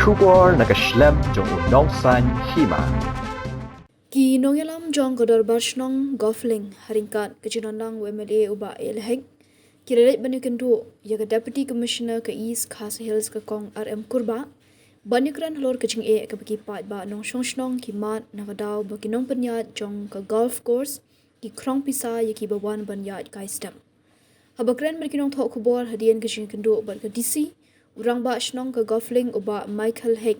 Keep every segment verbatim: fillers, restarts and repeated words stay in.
Khubor na ka shlem jong u Nongsaiñ Hima. Ki nongïalam jong ka Dorbar Shnong Golflink ha ryngkat ka jingdon lang u M L A u Bah A L Hek ki la leit ban ïakynduh ïa ka Deputy Commissioner ka East Khasi Hills ka Kong R M Kurbah ban ïakren halor ka jingeh kaba ki paidbah nongshong shnong ki mad na ka daw ba ki nongpynïaid jong ka golf course ki khrong pisa ïa kiba wan ban ïaid kai step. Haba kren bad ki nongthoh khubor hadien ka jingïakynduh bad ka D C, u rangbah shnong ka Golflink u Bah Michael Hek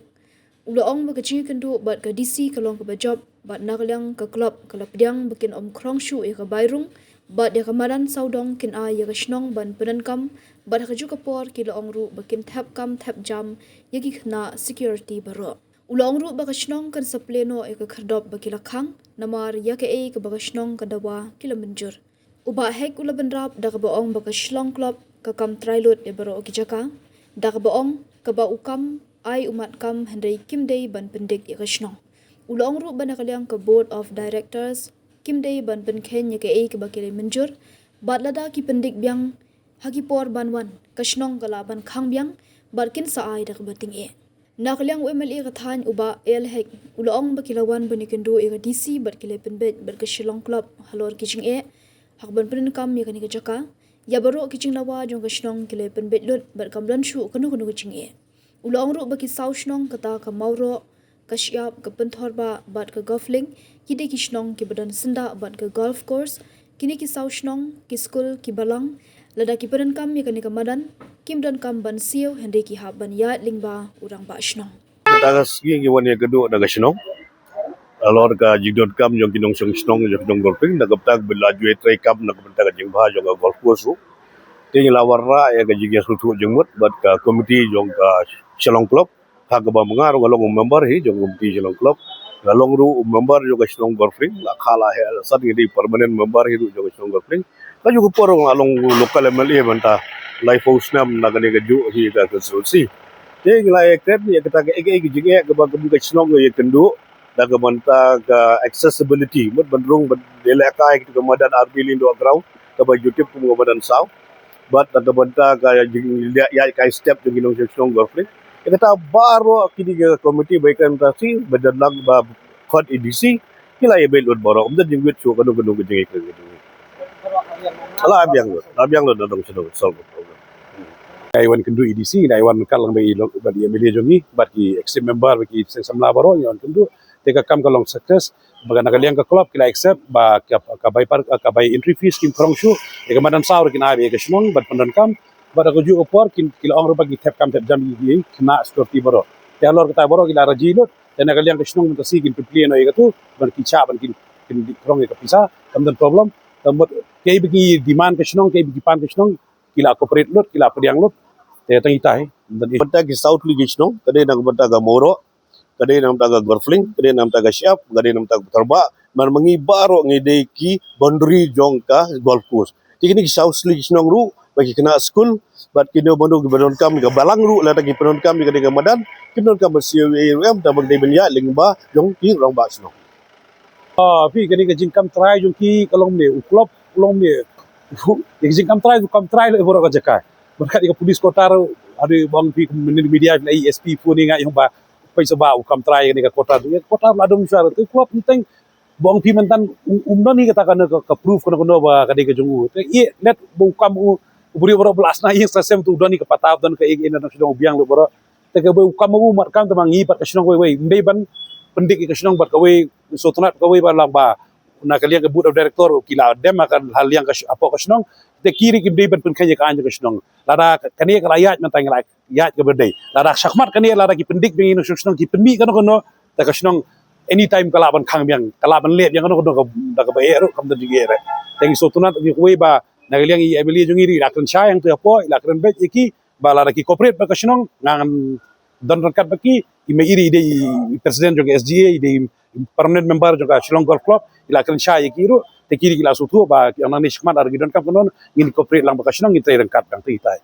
u la ong ba ka jingïakynduh bad ka D C ka long kaba jop bad na ka liang ka club ka la pdiang ba kin ym khrong shuh ïa ka bai rung bad ïa ka madan sawdong kin ai ïa ka shnong ban pyndonkam bad ha kajuh ka por ki la ong ruh ba kin thep kam thep jam ïa ki khynnah security baroh. U la ong ruh ba ka shnong kan sa plie noh ïa ka khyrdop ba ki la khang namar ïa kaei kaba ka shnong ka dawa ki la mynjur. U Bah Hek u la bynrap da kaba ong ba ka Shillong Club ka kam trai lut ïa baroh ki jaka da kaba ong kaba u kam ai u mat kam hynrei kim dei ban pyndik ïa ka shnong. U la ong ruh ba na ka liang ka Board of Directors kim dei ban pynkheiñ ïa kaei kaba ki la mynjur bad lada ki pyndik biang ha ki por ban wan ka shnong ka lah ban khang biang bad kin sa ai da kaba tyngeh. Na ka liang u M L A ka thaiñ u Bah A L Hek u la ong ba ki la wan ban ïakynduh ïa ka D C bad ki la pynbeit bad ka Shillong Club halor ki jingeh ha kaba pyndonkam ïa kane ka jaka. Ïa baroh ki jingdawa jong ka shnong ki la pynbeit lut bad kam don shuh kano kano ka jingeh. U la ong ruh ba ki saw shnong kata ka Mawroh, ka Shyiap, ka Pynthorba bad ka Golflink ki dei ki shnong kiba don syndah bad ka golf course. Kine ki saw shnong, ki skul, ki balang, lada ki pyndonkam ïa kane ka madan kim donkam ban siew hynrei ki hap ban ïaid lyngba u rangbah shnong. Mynta ka sngi ngi wan ïakynduh da ka shnong halor ka jingdonkam jong ki nongshong shnong jong ki nong Golflink na ka bynta ba la ju ïa trei kam na ka bynta ka jingbha jong ka golf course ruh. Te ngi la wanrah ïa ka jingïasngewthuh jingmut bad ka komiti jong ka Shillong Club ha kaba ma nga ruh nga long u member hi jong ka komiti Shillong Club, nga long ruh u member jong ka shnong Golflink, la kha la heh la san ngi dei permanent member hi ruh jong ka shnong Golflink. Kajuh ka por nga long local M L A mynta laiphew snem na kane kajuh hi ka constituency. Te ngi la ïakren ïa kata ka, ïa ka, ïa ka jingeh kaba ka shnong ïakynduh da ka bynta ka accessibility, mut ban rung ban ïalehkai katu ka madan R B Lyngdoh Ground kaba ju tip kum ka madan saw. Bad da ka bynta ka jing, ïa, ïa ka step jong ki nongshong shnong Golflink. Ïa kata baroh kine ki komiti ba ïakren mynta shi ba jan lang ba khot A D C ki la ïa beit lut baroh, ym don jingwit shuh kano kano ka jingïakren ka jong ngi. La biang lut, la biang lut, la dang sdang solve ka problem. Ngi wan kynduh A D C, ngi wan kal lang bad i lo, bad i M L A jong ngi, bad ki executive member, bad ki seng samla baroh, ngi wan kynduh. Te ka kam ka long success, ba na ka liang ka club ki la accept ba ka, ka bai par, ka bai entry fees kim khrong shuh. Ïa ka madan saw ruh kin ai ïa ka shnong ban pyndonkam. Bad ha kajuh ka por kin, ki la ong ruh ba ki thep kam thep jam ïa ki khynnah security baroh. Te halor kata baroh ki la raji lut. Te na ka liang ka shnong mynta shi kin pynplie noh ïa katu ban ki shah ban kin, kin khrong ïa ka pisa, kam don problem. Te mut kaei ba ki demand ka shnong, kaei ba ki pan ka shnong, ki la cooperate lut, ki la pdiang lut. Te tang itai. Mynta ki saw tylli ki shnong, ka dei na ka bynta ka Mawroh, ka dei na ka bynta ka Golflink, ka dei na ka bynta ka Shyiap, ka dei na ka bynta ka Pynthorba. Namar ma ngi baroh ngi dei ki boundary jong ka golf course. Te kine ki saw tylli ki shnong ruh, ba ki khynnah skul, bad kine baroh kiba donkam ka balang ruh, lada ki pyndonkam ïa kane ka madan, ki pyndonkam ban siew ïa u em, da ba ki dei ban ïaid lyngba jong ki rangbah shnong. Ah, phi, kane ka jingkam trai jong ki ka long ne, u club u long ne. Ïa ka jingkam trai, u kam trai la baroh ka jaka. Bad kat ïa ka police quarter, haduh ba ong phi mynta media la S P phone ïa nga ïa ba phi sa ba u kam trai kane ka quarter. Ïa ka quarter la dang shar te club teng ba ong phi mynta um, um don hi kata kane ka, ka proof kane kane ba ka dei ka jong u. Te ïa let ba u kam u, u briew baroh ba la sna ïa sa sem tu don hi ka pata don ka ïa ka ïa na dang sdang u biang lut baroh. Te kaba u kam u mat kam te ma ngi bad ka shnong wei wei. Ym dei ban pyndik ïa ka shnong bad kawei, sngewtynnat kawei ba lang ba na ka liang ka board of director ki la dem ha ka, ha liang ka sh-, hapoh ka shnong. Te ki ruh kim dei ban pynkheiñ ïa ka aiñ ka shnong. Lada ka, kane ka la ïaid mynta ngi la ïaid kaba dei. Lada shakhmat kane lada ki pyndik biang ïa ka shnong, shnong ki pynmih kano kano, te ka shnong anytime ka lah ban khang biang, ka lah ban leh biang kano kano ka, da kaba eh ruh kam don jingeh ruh. Te ngi sngewtynnat ngi kawei ba na ka liang i M L A jong ngi ruh i la kren shai hangtu hapoh, i la kren beit ïa ki, ba lada ki cooperate bad ka shnong, ngan don ryngkat bad ki, i ma i ruh i dei i president jong ka S G A, i dei i permanent member jong ka Shillong Golf Club, i la kren shai ïa ki ruh, te ki ruh ki la sngewthuh ba ki ong nangne shakhmat lada ki donkam kano, ngin cooperate lang bad ka shnong, ngin trei ryngkat bad ki tai.